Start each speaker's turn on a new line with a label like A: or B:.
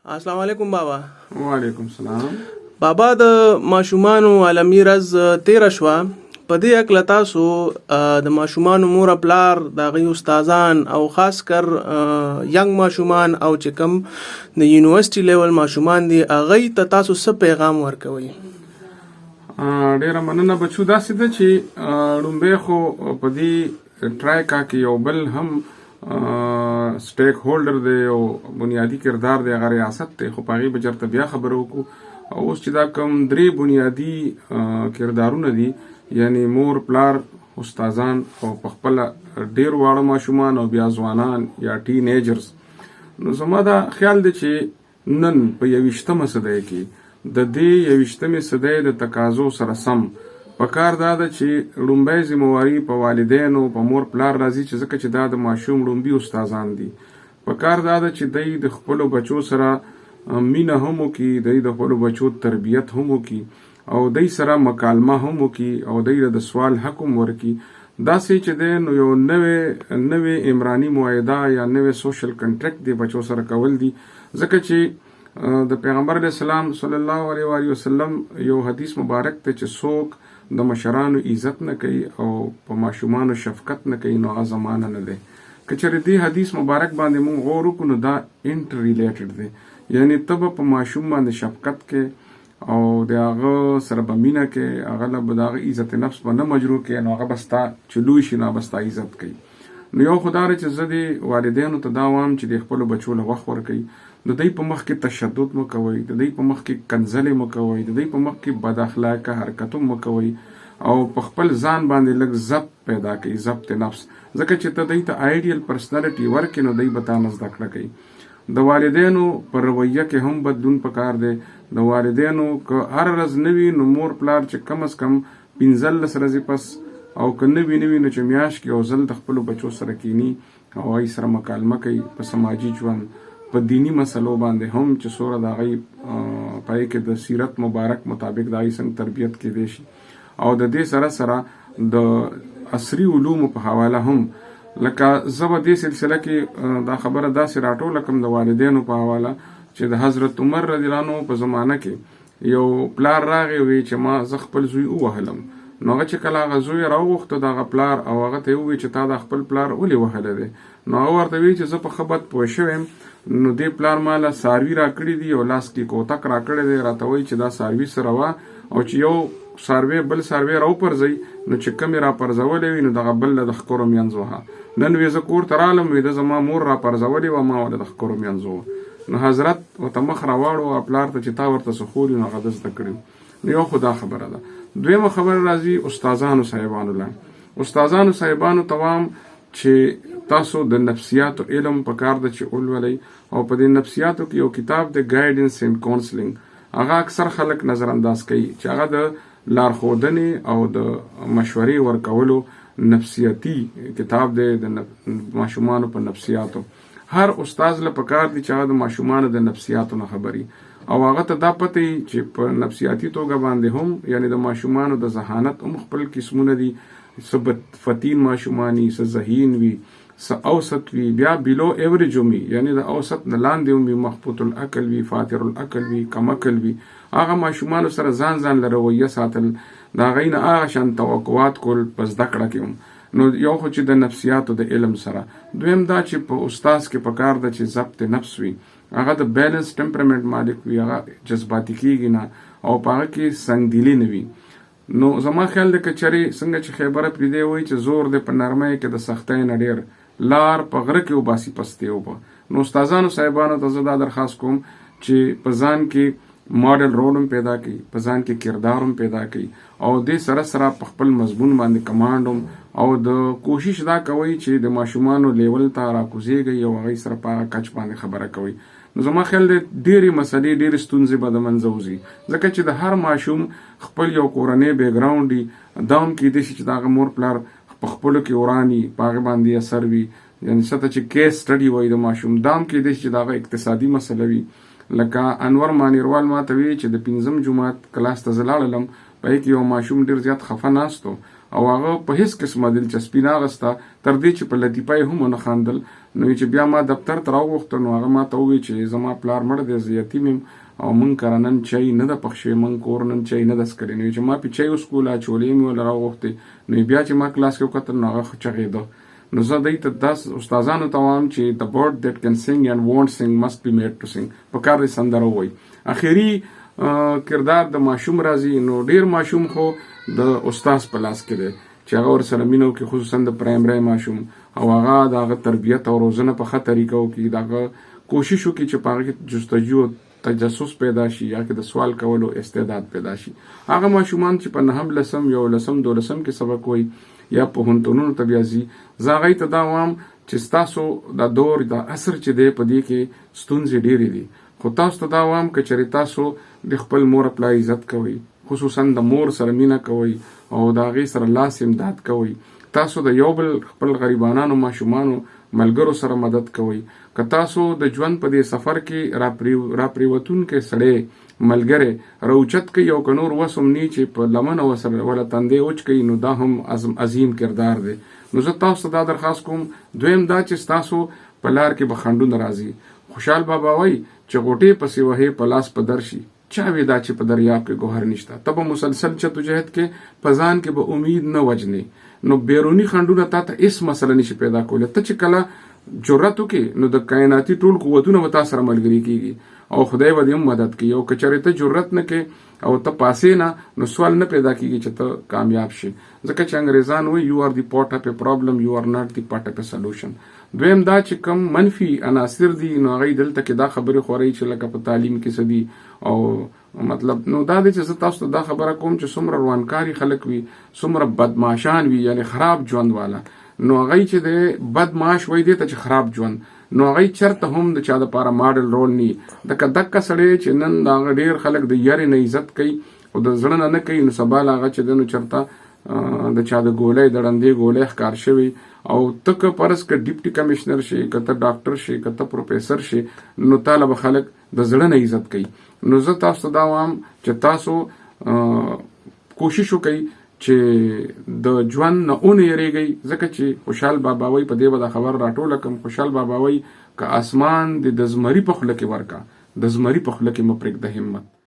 A: السلام علیکم بابا.
B: وعلیکم السلام.
A: بابا، د ماشومانو عالمي ورځ تیره شوه. په دې هکله تاسو د ماشومانو مور پلار، د هغوی استادان او خاص کر young ماشومان او چې کوم د university level ماشومان دي، هغوی ته تاسو څه پیغام ورکوئ؟
B: ډیره مننه بچو. داسې ده چې ړومبی خو په دې ټرایکا کې یو بل هم stakeholder دی او بنیادي کردار دی، هغه ریاست دی، خو په هغې به چېرته بیا خبره وکړو. او اوس چې دا کوم درې بنیادي کردارونه دي، یعنی مور، پلار، استادان او په خپله ډیر واړه ماشومان او بیا ځوانان یا teenagers، نو زما دا خیال دی چې نن په 21مه صدۍ کې د دې 21مې صدۍ د تقاضو سره سم په کار دا ده چې ړومبی ذمهواري په والدینو، په مور پلار راځي، چې ځکه چې دا د ماشوم ړومبي استادان دي. په کار دا ده چې دی د خپلو بچو سره مینه هم وکړي، دی د خپلو بچو تربیت هم وکړي او دی سره مکالمه هم وکړي او دی له د سوال حق هم ورکړي. داسې چې دی نو یو نوې نوې عمراني معاهده یا نوې social contract دی بچو سره کول دي، ځکه چې د پیغمبر علیه السلام صلی الله علیه و آله وسلم یو حدیث مبارک ته چې څوک د مشرانو عزت نه کوي او په ماشومانو شفقت نه کوي، نو هغه زمانه نه دی. که چېرې دې حدیث مبارک باندې مونږ غور وکړو، نو دا interrelated دی، یعنی ته به په ماشوم باندې شفقت کې او د هغه سره به مینه کې، هغه له به د هغه عزت نفس به نه مجروح کې، نو هغه به ستا چې لوی شي، نو هغه به ستا عزت کوي. نو یو خو دا دی چې زه دې والدینو ته دا وایم چې د خپلو بچو له وخت ورکوي، د دوی په مخ کې تشدد مه کوئ، د دوی په مخ کې کنځلې مه کوئ، د دوی په مخ کې بد اخلاقه حرکت هم مه کوئ او په خپل ځان باندې لږ ضبط پیدا کړئ، ضبط نفس، ځکه چې ته دوی ته ideal personality ورکړې، نو دوی به تا نه زده کړه کوي. د والدینو په رویه کې هم بدلون پکار دی. د والدینو که هر ورځ نه وي، نو مور پلار چې کم از کم 15 ورځې پس او که نه وي نه وي، نو چې میاشت کې یو ځل د خپلو بچو سره کینی او هغوی سره مکالمه کوي، په سماجي ژوند، په دیني مسلو باندې هم چې څومره د هغوی په هغې کې د سیرت مبارک مطابق د هغوی څنګه تربیت کیدی شي، او د دې سره سره د عصري علومو په حواله هم. لکه زه به دې سلسله کې دا خبره داسې راټوله کړم د والدینو په حواله چې د حضرت عمر رضی الله عنه په زمانه کې یو پلار راغی، وی چې ما زه خپل زوی ووهلم. نو هغه چې کله هغه زوی راوغوښته د هغه پلار او هغه ته یې وویل چې تا دا خپل پلار ولې وهلی دی؟ نو هغه ورته وی چې زه په ښه بد پوه شوی یم، نو دې پلار ما له څاروي راکړي دي او لاس کې کوتک راکړی دی، راته وایي چې دا څاروي سره وه او چې یو څاروی بل څاروی راوپرځوي، نو چې کوم یې راپرځولی وي، نو دغه بل له د ښکرو مینځ وهه. نن وی زه کور ته رالم، وی ده زما مور راپرځولې وه، ما وله د ښکرو مینځ ووه. نو حضرت ورته مخ راواړو پلار ته چې تا ورته څه ښولي، نو هغه ده زده کړي. نو یو خو دا خبره ده. دویمه خبره راځي استادانو صاحبانو له. استادانو صاحبانو ته وایم چې تاسو د نفسیاتو علم په کار ده چې ولولئ، او په دې نفسیاتو کې یو کتاب د Guidance and Counselling، هغه اکثر خلک نظر انداز کوي، چې هغه د لارښودنې او د مشورې ورکولو نفسیاتي کتاب دی د ماشومانو په نفسیاتو. هر استاد له پکار دي چې هغه د ماشومانو د نفسیاتو نه خبري او هغه ته دا پته وي چې په نفسیاتي توګه باندې هم، یعنی د ماشومانو د ذهانت هم خپل قسمونه دي، څه فطین ماشومان وي، څه ذهین وي، څه اوسط وي، بیا below average هم وي، یعنی د اوسط نه لاندې هم وي، مخبوط العقل وي، فاتر العقل وي، کم عقل وي. هغه ماشومانو سره ځان ځان له رویه ساتل، د هغوی نه هغه شان توقعات کول په زده کړه کې هم. نو یو خو چې د نفسیاتو د علم سره، دویم دا چې په استاد کې پکار ده چې ضبط نفس وي، هغه د balanced temperament مالک وي، هغه جذباتي کیږي نه او په هغه کې سنګدلي نه وي. نو زما خیال دی که چېرې څنګه چې خیبر اپریدی وایي چې زور دی په نرمۍ کې د سختۍ نه ډېر، لار په غره کې وباسي پستې اوبه. نو استادانو صاحبانو ته زه دا درخواست کوم چې په ځان کې model role هم پیدا کړي، په ځان کې کردار هم پیدا کړي او دې سره سره په خپل مضمون باندې command هم او د کوشش دا کوي چې د ماشومانو لیول ته راکوزیږي او هغوی سره په هغه کچ باندې خبره کوي، نو زما خیال دی ډېرې مسلې، ډېرې ستونزې به د منځه وځي، ځکه چې د هر ماشوم خپل یو کورنۍ background وي. دا هم کېدای شي چې د هغه مور پلار په خپلو کې وران وي، په هغه باندې اثر وي، یعنی څه ته چې case study وایي د ماشوم. دا هم کېدای شي چې د هغه اقتصادي مسله وي. لکه انور مانیروال ما ته وی چې د پنځم جماعت کلاس ته زه لاړلم، په هغې کې یو ماشوم ډېر زیات خفه ناست و او هغه په هیڅ قسمه دلچسپي نه اخیسته، تر دې چې په لطیفه یې هم ونه خندل. نو چې بیا ما دفتر ته راوغوښته، نو هغه ما ته وویل چې زما پلار مړ دی، زه یتیم یم او مونږ کره نن چای نه ده پخ شوې، مونږ کور نن چای نه ده څکلې. نو چې ما پې چای وڅکوله، چولې مې ورله راوغوښتې، نو بیا چې ما کلاس کې وکتل نو هغه چغېده. نو زه دی ته داس استادانو ته وایم چې the bird that can sing and won't sing must be made to sing، په کار دی سندره ووایي. اخري کردار د ماشوم راځي. نو ډیر ماشوم خو د استاد په لاس کې دی چې هغه ورسره مینه وکړي، خصوصا د پرایمري ماشوم، او هغه د هغه تربیت او روزنه په ښه طریقه وکړي، د هغه کوشش وکړي چې په هغه کې جستجو او تجسس پیدا شي یا کې د سوال کولو استعداد پیدا شي. هغه ماشومان چې په نهم، لسم، 11، 12 کې سبق وایي یا پوهنتونونو ته بیا ځي، زه هغوی ته دا وایم چې ستاسو دا دور، دا عصر چې دی، په دې کې ستونزې ډېرې دي، خو تاسو ته دا وایم که چېرې تاسو د خپل مور پلار عزت کوئ، خصوصا د مور سره مینه کوئ او د هغې سره لاس امداد کوئ، تاسو د یو بل خپل غریبانانو ماشومانو ملګرو سره مدد کوئ، که تاسو د ژوند په دې سفر کې راپریوتونکی سړی ملګری راوچت کوي او که نور وس هم نی چې په لمنه ورسره وله تندی وچ کوي، نو دا هم عظیم کردار دی. نو زه تاسو ته دا درخواست کوم. دویم دا چې ستاسو په لار کې به خنډونه راځي. خوشحال بابا وایي چې غوټې پسې وهې په لاس په درشي، چا وی دا چې په دریاب کې ګوهر نشته. ته به مسلسل جدوجهد کې، په ځان کې به امید نه وجنې، نو بیروني خنډونه تا ته هیڅ مسله نشي پیدا کولی. ته چې کله جرأت وکړې نو د کائناتي ټول قوتونه به تا سره ملګري کیږي او خدای به دې هم مدد کوي، او که چېرې ته جرأت نه کوې او ته پاسې نه، نو سوال نه پیدا کیږي چې ته کامیاب شې، ځکه چې انګریزان وایي you are the part of a problem, you are not the part of a solution. دویم دا چې کم منفي عناصر دي، نو هغوی دلته کې دا خبرې خوري چې لکه په تعلیم کې څه دي او مطلب. نو دا دی چې زه تاسو ته دا خبره کوم چې څومره روانکاري خلک وي، څومره بدمعاشان وي، یعنی خراب ژوند والا، نو هغوی چې دی بدمعاش وایي دې ته چې خراب ژوند، نو هغوی چرته هم د چا دپاره ماډل رول نی. دکه دکه سړی چې نن د هغه ډېر خلک د یرې نه عزت کوي خو د زړه نه نه کوي، نو سبا له هغه چې دی نو چرته د چا د ګولۍ د ړندې ګولۍ ښکار شوی. او ته که فرض که ډپټي کمشنر شې، که ته ډاکټر شې، که ته پروفیسر شې، نو تا له به خلک د زړه نه عزت کوي. نو زه تاسو ته دا وایم چې تاسو کوشش وکړئ چې د ژوند نه ونه یریږئ، ځکه چې خوشحال بابا وایي، په دې به دا خبره راټوله کړم، خوشحال بابا وایي که اسمان دې د زمري په خوله کې ورکه، د زمري په خوله کې مه پرېږده همت.